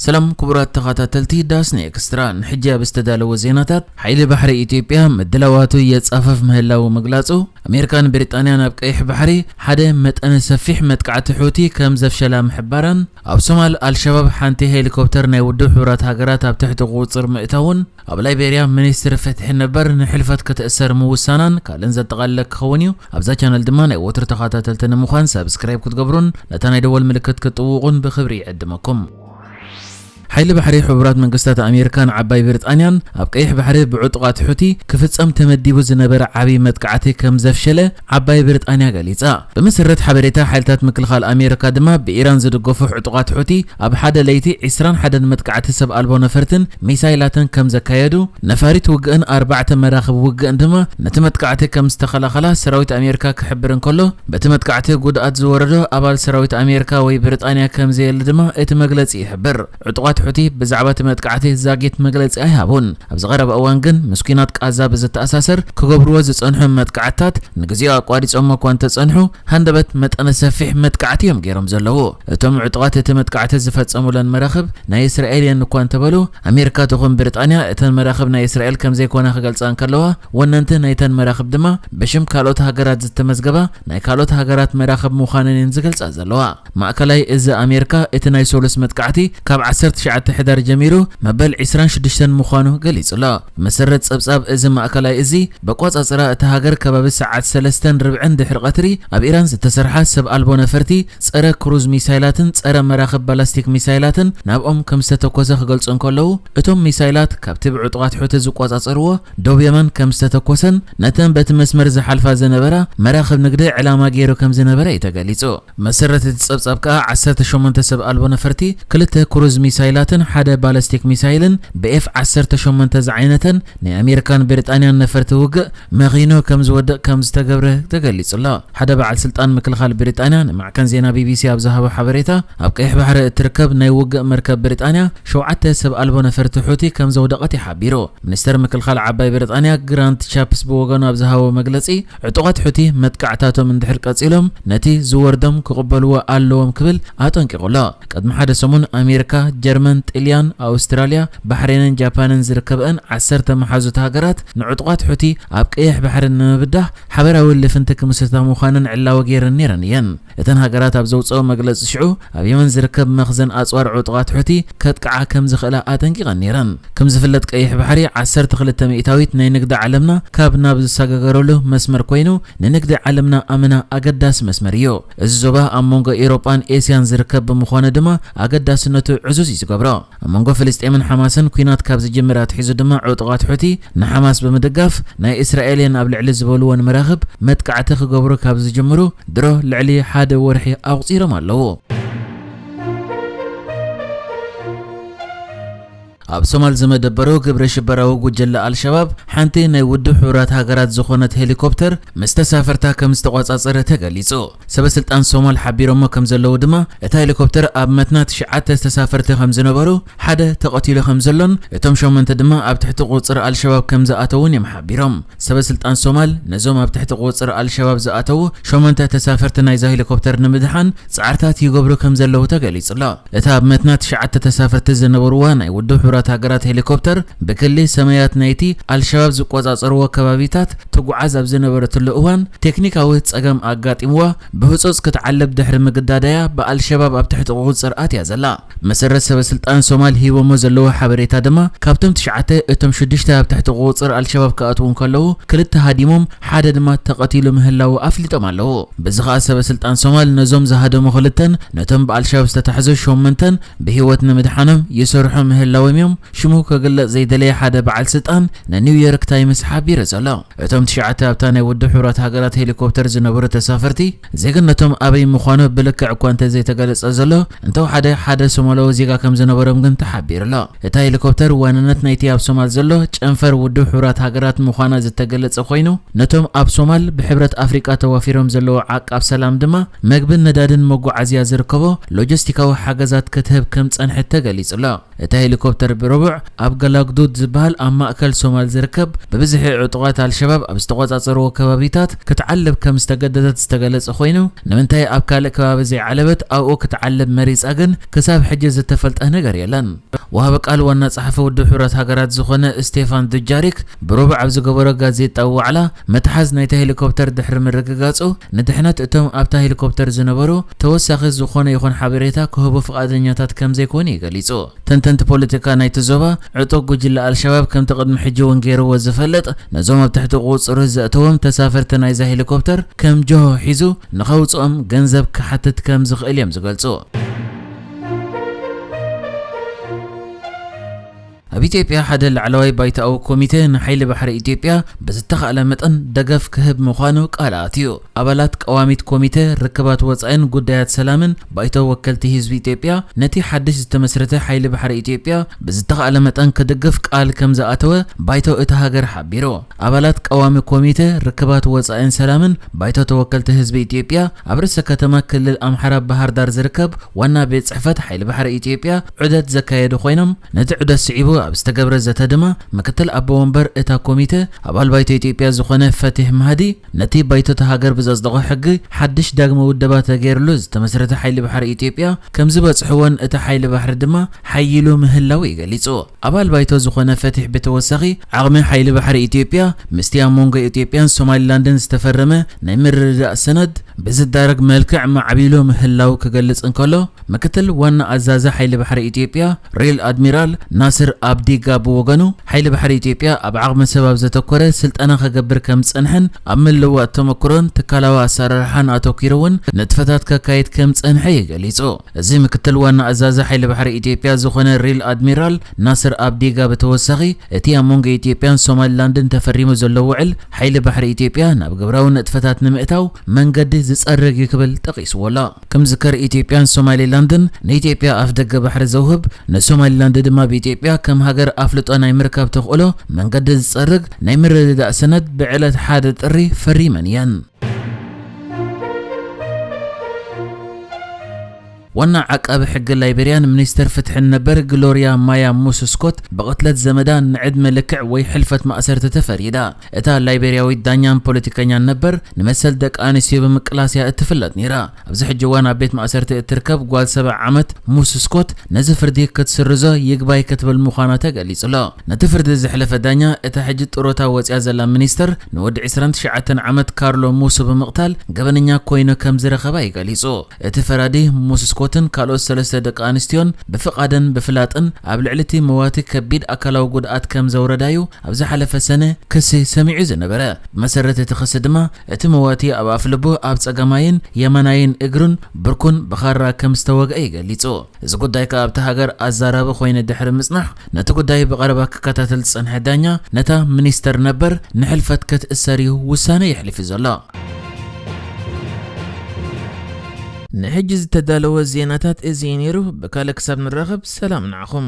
ሰላም ክቡራት ተኸታተልቲ ዳስኒ ኤክስትራ፣ ንሕጂ ኣብ ዝተዳለወ ዜናታት፣ ሓይሊ ባሕሪ ኢትዮጵያ ምድላዋቱ የጻፈፍ ምህላዉ ምግላጹ፣ ኣሜሪካን ብሪጣንያን ኣብ ቀይሕ ባሕሪ ሓደ መጠነ ሰፊሕ መጥቃዕቲ ሑቲ ከም ዘፍሸላ ምሕባራን፣ ኣብ ሶማል ኣልሸባብ ሓንቲ ሄሊኮፕተር ናይ ውድብ ሕቡራት ሃገራት ኣብ ትሕቲ ቁጽጽር ምእታውን፣ ኣብ ላይቤርያ ሚኒስትሪ ፍትሒ ነበር ንሕልፈት ክትእሰር ምውሳናን ካልእን ዘጠቓለለ ክኸውን እዩ። ኣብዛ ቻነል ድማ ናይ ወትሩ ተኸታተልቲ ንምዃን ሳብስክራይብ ክትገብሩን ነታ ናይ ደወል ምልክት ክትጥውቑን ብኽብሪ ይዕድመኩም። ሓይሊ ባሕሪ ሕቡራት መንግስታት ኣሜሪካን ዓባይ ብሪጣንያን ኣብ ቀይሕ ባሕሪ ብዕጡቓት ሑቲ ክፍጸም ተመዲቡ ዝነበረ ዓብዪ መጥቃዕቲ ከም ዘፍሸለ ዓባይ ብሪጣንያ ገሊጻ። ብመሰረት ሓበሬታ ሓይልታት ምክልኻል ኣሜሪካ ድማ ብኢራን ዝድገፉ ዕጡቓት ሑቲ ኣብ ሓደ ለይቲ ዕስራን ሓደን መጥቃዕቲ ሰብ ኣልቦ ነፈርትን ሚሳይላትን ከም ዘካየዱ፣ ነፋሪት ውግእን ኣርባዕተ መራኽብ ውግእን ድማ ነቲ መጥቃዕቲ ከም ዝተኸላኸላ ሰራዊት ኣሜሪካ ክሕብር እንከሎ፣ በቲ መጥቃዕቲ ጉድኣት ዝወረዶ ኣባል ሰራዊት ኣሜሪካ ወይ ብሪጣንያ ከም ዘየለ ድማ እቲ መግለጺ ይሕብር። ዕጡቓት ሑቲ ብዛዕባ እቲ መጥቃዕቲ ዛጊት መግለጺ ኣይሃቡን። ኣብዚ ቀረባ እዋን ግን ምስ ኲናት ቃዛ ብዝተኣሳሰር ክገብርዎ ዝጸንሑ መጥቃዕትታት ንግዜኡ ኣቋሪጾሞ እኳ እንተጸንሑ፣ ሃንደበት መጠነ ሰፊሕ መጥቃዕቲ እዮም ገይሮም ዘለዉ። እቶም ዕጡቓት እቲ መጥቃዕቲ ዝፈጸሙለን መራኽብ ናይ እስራኤል እየን እኳ እንተበሉ፣ ኣሜሪካ ትኹን ብሪጣንያ እተን መራኽብ ናይ እስራኤል ከም ዘይኮና ክገልጻ እንከለዋ፣ ወነንቲ ናይተን መራኽብ ድማ ብሽም ካልኦት ሃገራት ዝተመዝገባ ናይ ካልኦት ሃገራት መራኽብ ምዃነን እየን ዝገልጻ ዘለዋ። ማእከላይ እዚ ኣሜሪካ እቲ ናይ ሶሉስ መጥቃዕቲ ካብ ዓሰርተ ትሽዓተ ሕዳር ጀሚሩ መበል ዕስራን ሽዱሽተን ምዃኑ ገሊጹ ኣሎ። ብመሰረት ጸብጻብ እዚ ማእከላይ እዚ፣ በቆጻጽራ እታ ሃገር ከባቢ ሰዓት ሰለስተን ርብዕን ድሕሪ ቀትሪ ኣብ ኢራን ዝተሰርሓ ሰብ ኣልቦ ነፈርቲ ጸረ ክሩዝ ሚሳይላትን ጸረ መራኽብ ባላስቲክ ሚሳይላትን ናብኦም ከም ዝተተኮሰ ክገልጹ እንከለዉ፣ እቶም ሚሳይላት ካብቲ ብዕጡቓት ሑቲ ዝቆጻጸርዎ ዶብ የመን ከም ዝተተኮሰን ነተን በቲ መስመር ዝሓልፋ ዝነበራ መራኽብ ንግዲ ዕላማ ገይሩ ከም ዝነበረ እዩ ተገሊጹ። መሰረት እቲ ጸብጻብ ከኣ ዓሰርተ ሸሞንተ ሰብ ኣልቦ ነፈርቲ፣ ክልተ ክሩዝ ሚሳይላትን ሓደ ባለስቲክ ሚሳይልን ብኤፍ ዓሰርተ ሸሞንተ ዝዓይነተን ናይ ኣሜሪካን ብሪጣንያን ነፈርቲ ውግእ መኺኑ ከም ዝወድቕ ከም ዝተገብረ ተገሊጹ ኣሎ። ሓደ በዓል ስልጣን ምክልኻል ብሪጣንያ ንማዕከን ዜና ቢቢሲ ኣብ ዝሃቦ ሓበሬታ፣ ኣብ ቀይሕ ባሕሪ እትርከብ ናይ ውግእ መርከብ ብሪጣንያ ሸውዓተ ሰብ ኣልቦ ነፈርቲ ሑቲ ከም ዘውደቐት እዩ ሓቢሩ። ሚኒስተር ምክልኻል ዓባይ ብሪጣንያ ግራንት ቻፕስ ብወገኑ ኣብ ዝሃቦ መግለጺ፣ ዕጡቓት ሑቲ መጥቃዕታቶም እንድሕር ቀጺሎም፣ ነቲ ዝወርዶም ክቕበልዎ ኣለዎም ክብል ኣጠንቂቑ ኣሎ። ቅድሚ ሓደ ሰሙን ኣሜሪካ፣ ጀርመን፣ ጥልያን፣ ኣውስትራልያ፣ ባሕሬንን ጃፓንን ዝርከበአን ዓሰርተ መሓዙት ሃገራት ንዕጡቓት ሑቲ ኣብ ቀይሕ ባሕሪ ንምብዳህ ሓበራዊ ልፍንቲ ክምስርታ ምዃነን ዕላዊ ገይረን ነይረን እየን። እተን ሃገራት ኣብ ዘውፅኦ መግለፂ ሽዑ፣ ኣብ የመን ዝርከብ መኽዘን ኣፅዋር ዕጡቓት ሑቲ ከጥቅዓ ከም ዝኽእላ ኣጠንቂቐን ነይረን። ከም ዝፍለጥ ቀይሕ ባሕሪ ዓሰርተ ክልተ ሚእታዊት ናይ ንግዲ ዓለምና ካብ ናብ ዝሰጋገረሉ መስመር ኮይኑ፣ ንንግዲ ዓለምና ኣመና ኣገዳሲ መስመር እዩ። እዚ ዞባ ኣብ መንጎ ኤውሮጳን ኤስያን ዝርከብ ብምዃኑ ድማ ኣገዳስነቱ ዕዙዝ እዩ ዝገብሮ። ኣብ መንጎ ፍልስጤምን ሓማስን ኲናት ካብ ዝጅምር ኣትሒዙ ድማ ዕጡቓት ሑቲ ንሓማስ ብምድጋፍ ናይ እስራኤልን ኣብ ልዕሊ ዝበልወን መራኽብ መጥቃዕቲ ክገብሩ ካብ ዝጅምሩ ድሮ ልዕሊ ሓደ ወርሒ ኣቑጺሮም ኣለዉ። ኣብ ሶማል ዝመደበሩ ግብረ ሽበራዊ ጉጅለ ኣልሸባብ ሓንቲ ናይ ውድብ ሕቡራት ሃገራት ዝኾነት ሄሊኮፕተር ምስ ተሳፈርታ ከም ዝተቖጻጸረ ተገሊጹ። ሰበ ስልጣን ሶማል ሓቢሮሞ ከም ዘለዉ ድማ፣ እታ ሄሊኮፕተር ኣብ መትና ትሽዓተ ተሳፈርቲ ከም ዝነበሩ፣ ሓደ ተቐቲሉ ከም ዘሎን እቶም ሸሞንተ ድማ ኣብ ትሕቲ ቁጽሪ ኣልሸባብ ከም ዝኣተዉን እዮም ሓቢሮም። ሰበ ስልጣን ሶማል ነዞም ኣብ ትሕቲ ቁጽሪ ኣልሸባብ ዝኣተዉ ሸሞንተ ተሳፈርቲ ናይዛ ሄሊኮፕተር ንምድሓን ጻዕርታት ይገብሩ ከም ዘለዉ ተገሊጹ ኣሎ። እታ ኣብ መትና ትሽዓተ ተሳፈርቲ ዝነበርዋ ናይ ውድብ ሕቡራት ሃገራት ሄሊኮፕተር ብክሊ ሰማያት ናይቲ ኣልሸባብ ዝቆጻጸርዎ ከባቢታት ትጓዓዝ ኣብ ዝነበረትሉ እዋን ቴክኒካዊ ጸገም ኣጋጢምዋ ብህጹጽ ክትዓልብ ድሕሪ ምግዳዳያ ብኣልሸባብ ኣብ ትሕቲ ቁጽጽር ኣትያ ዘላ። መሰረት ሰበ ስልጣን ሶማል ሂቦሞ ዘለዉ ሓበሬታ ድማ ካብቶም ትሽዓተ እቶም ሽዱሽተ ኣብ ትሕቲ ቁጽጽር ኣልሸባብ ክኣትዉ እንከለዉ ክልተ ሃዲሞም ሓደ ድማ ተቐቲሉ ምህላዉ ኣፍሊጦም ኣለዉ። በዚ ኸኣ ሰበ ስልጣን ሶማል ነዞም ዝሃደሙ ክልተን ነቶም ብኣልሸባብ ዝተታሕዙ ሸሞንተን ብህይወት ንምድሓኖም ይሰርሑ ምህላዎም እዮም ሽሙ ክግለጽ ዘይደለየ ሓደ በዓል ስልጣን ንኒውዮርክ ታይምስ ሓቢሩ ዘሎ። እቶም ትሽዓተ ኣብታ ናይ ውድብ ሕቡራት ሃገራት ሄሊኮፕተር ዝነበሩ ተሳፈርቲ ዜግነቶም ኣበይ ምዃኑ ብልክዕ እኳ እንተዘይተገለጸ ዘሎ፣ እንተወሓደ ሓደ ሶማላዊ ዜጋ ከም ዝነበሮም ግን ተሓቢሩ ኣሎ። እታ ሄሊኮፕተር ዋንነት ናይቲ ኣብ ሶማል ዘሎ ጨንፈር ውድብ ሕቡራት ሃገራት ምዃና ዝተገለጸ ኮይኑ፣ ነቶም ኣብ ሶማል ብሕብረት ኣፍሪቃ ተዋፊሮም ዘለዉ ዓቃብ ሰላም ድማ መግብን ነዳድን መጓዓዝያ ዝርከቦ ሎጂስቲካዊ ሓገዛት ክትህብ ከም ጸንሐት ተገሊጹ ኣሎ። እታ ሄሊኮፕተር ብረቡዕ ኣብ ገላግዱድ ዝበሃል ኣብ ማእከል ሶማል ዝርከብ ብብዝሒ ዕጡቓት ኣልሸባብ ኣብ ዝተቖጻጸርዎ ከባቢታት ክትዓልብ ከም ዝተገደደት ዝተገለጸ ኮይኑ፣ ንምንታይ ኣብ ካልእ ከባቢ ዘይዓለበት ኣብኡ ክትዓልብ መሪጻ ግን ክሳብ ሕጂ ዝተፈልጠ ነገር የለን። ወሃቢ ቃል ዋና ጸሓፊ ውድብ ሕቡራት ሃገራት ዝኾነ ስቴፋን ዱጃሪክ ብረቡዕ ኣብ ዝገበሮ ጋዜጣዊ ዋዕላ፣ ምትሓዝ ናይታ ሄሊኮፕተር ድሕሪ ምርግጋጹ፣ ንድሕነት እቶም ኣብታ ሄሊኮፕተር ዝነበሩ ተወሳኺ ዝኾነ ይኹን ሓበሬታ ክህቡ ፍቓደኛታት ከም ዘይኮኑ እዩ ገሊጹ። ተንተንቲ ፖለቲካ ናይቲ ዞባ፣ ዕጡቕ ጉጅለ ኣልሸባብ ከምቲ ቅድሚ ሕጂ እውን ገይርዎ ዝፈልጥ፣ ነዞም ኣብ ትሕቲ ቁጽሩ ዘእተዎም ተሳፈርቲ ናይዛ ሄሊኮፕተር ከም ጆሆ ሒዙ ንኸውጽኦም ገንዘብ ክሓትት ከም ዝኽእል እዮም ዝገልጹ። ኣብ ኢትዮጵያ ሓደ ላዕለዋይ ባይቶኣዊ ኮሚቴ ንሓይሊ ባሕሪ ኢትዮጵያ ብዝተኻእለ መጠን ደገፍ ክህብ ምዃኑ ቃል ኣትዩ። ኣባላት ቀዋሚት ኮሚቴ ርክባት ወጻኢን ጉዳያት ሰላምን ባይቶ ወከልቲ ህዝቢ ኢትዮጵያ ነቲ ሓድሽ ዝተመስረተ ሓይሊ ባሕሪ ኢትዮጵያ ብዝተኻእለ መጠን ክድግፍ ቃል ከም ዝኣተወ ባይቶ እታ ሃገር ሓቢሩ። ኣባላት ቀዋሚ ኮሚቴ ርክባት ወጻኢን ሰላምን ባይቶ ተወከልቲ ህዝቢ ኢትዮጵያ ኣብ ርእሰ ከተማ ክልል ኣምሓራ ባህር ዳር ዝርከብ ዋና ቤት ጽሕፈት ሓይሊ ባሕሪ ኢትዮጵያ ዑደት ዘካየዱ ኮይኖም፣ ነቲ ዑደት ስዒቡ ኣብ ዝተገብረ ዘተ ድማ ምክትል ኣቦ ወንበር እታ ኮሚቴ ኣባል ባይቶ ኢትዮጵያ ዝኾነ ፈቲሕ ማህዲ፣ ነቲ ባይቶ እታ ሃገር ብዘጽደቖ ሕጊ ሓድሽ ዳግመ ውደባ ተገይርሉ ዝተመስረተ ሓይሊ ባሕሪ ኢትዮጵያ ከም ዝበጽሕዎን እቲ ሓይሊ ባሕሪ ድማ ሓይሉ ምህላው እዩ ገሊጹ። ኣባል ባይቶ ዝኾነ ፈቲሕ ብተወሳኺ ዓቕሚ ሓይሊ ባሕሪ ኢትዮጵያ ምስቲ ኣብ መንጎ ኢትዮጵያን ሶማሊላንድን ዝተፈረመ ናይ ምርድዳእ ሰነድ ብዝዳረግ መልክዕ ማዕቢሉ ምህላው ክገልጽ እንከሎ፣ ምክትል ዋና ኣዛዚ ሓይሊ ባሕሪ ኢትዮጵያ ሪል ኣድሚራል ናስር ኣብዲጋ ብወገኑ፣ ሓይሊ ባሕሪ ኢትዮጵያ ኣብ ዓቕሚ ሰብ ኣብ ዘተኮረ ስልጠና ከገብር ከም ዝጸንሐን ኣብ ምልውዋጥ ተመክሮን ትካላዊ ኣሰራርሓን ኣተኲሩ እውን ንጥፈታት ከካይድ ከም ዝጸንሐ እዩ ገሊጹ። እዚ ምክትል ዋና ኣዛዚ ሓይሊ ባሕሪ ኢትዮጵያ ዝኾነ ሪል ኣድሚራል ናስር ኣብዲጋ ብተወሳኺ፣ እቲ ኣብ መንጎ ኢትዮጵያን ሶማሊላንድን ተፈሪሙ ዘሎ ውዕል ሓይሊ ባሕሪ ኢትዮጵያ ናብ ግብራዊ ንጥፈታት ንምእታው መንገዲ ዝጸርግ እዩ ክብል ጠቒስዎ ኣሎ። ክምዝከር፣ ኢትዮጵያን ሶማሊላንድን ንኢትዮጵያ ኣፍደገ ባሕሪ ዘውህብ፣ ንሶማሊላንድ ድማ ብኢትዮጵያ ከም ሃገር ኣፍልጦ ናይ ምርካብ ተኽእሎ መንገዲ ዝጸርግ ናይ ምርድዳእ ሰነድ ብዕለት ሓደ ጥሪ ፈሪመን እየን። ዋና ዓቃቢ ሕጊ ላይቤርያን ሚኒስተር ፍትሕን ነበር ግሎርያ ማያ ሙስ ስኮት ብቕትለት ዘመዳ ንዕድመ ልክዕ ወይ ሕልፈት ማእሰርቲ ተፈሪዳ። እታ ላይቤርያዊት ዳኛን ፖለቲከኛን ነበር ንመሰል ደቂ ኣንስትዮ ብምቅላስ እያ እትፍለጥ ነይራ። ኣብዚ ሕጂ እዋን ኣብ ቤት ማእሰርቲ እትርከብ ጓል ሰብዓ ዓመት ሙስ ስኮት ነዚ ፍርዲ ክትስርዞ ይግባይ ክትብል ምዃና ተገሊጹ ኣሎ። ነቲ ፍርዲ ዘሕለፈ ዳኛ እታ ሕጂ ጥሮታ ወጽያ ዘላ ሚኒስተር ንወዲ ዕስራን ትሽዓተን ዓመት ካርሎ ሙሱ ብምቕታል ገበነኛ ኮይኑ ከም ዝረኸባ እዩ ገሊጹ። እቲ ፈራዲ ሙስ ስኮትን ካልኦት ሰለስተ ደቂ ኣንስትዮን ብፍቓደን ብፍላጥን ኣብ ልዕሊ እቲ መዋቲ ከቢድ ኣካላዊ ጉድኣት ከም ዘውረዳዩ ኣብ ዝሓለፈ ሰነ ክሲ ሰሚዑ ዝነበረ። ብመሰረት እቲ ክሲ ድማ እቲ መዋቲ ኣብ ኣፍልቡ ኣብ ጸጋማይን የማናይን እግሩን ብርኩን ብኻራ ከም ዝተወግአ እዩ ገሊጹ። እዚ ጉዳይ ከኣ ኣብቲ ሃገር ኣዛራቢ ኮይኑ ድሕሪ ምጽናሕ፣ ነቲ ጉዳይ ብቐረባ ክከታተል ዝጸንሐ ዳኛ ነታ ሚኒስተር ነበር ንሕልፈት ክትእሰር እዩ ውሳነ የሕሊፉ ዘሎ። ንሕጂ ዝተዳለወ ዜናታት እዚ እዩ ነይሩ። ብካልእ ክሳብ ንራኸብ ሰላም ንዓኹም።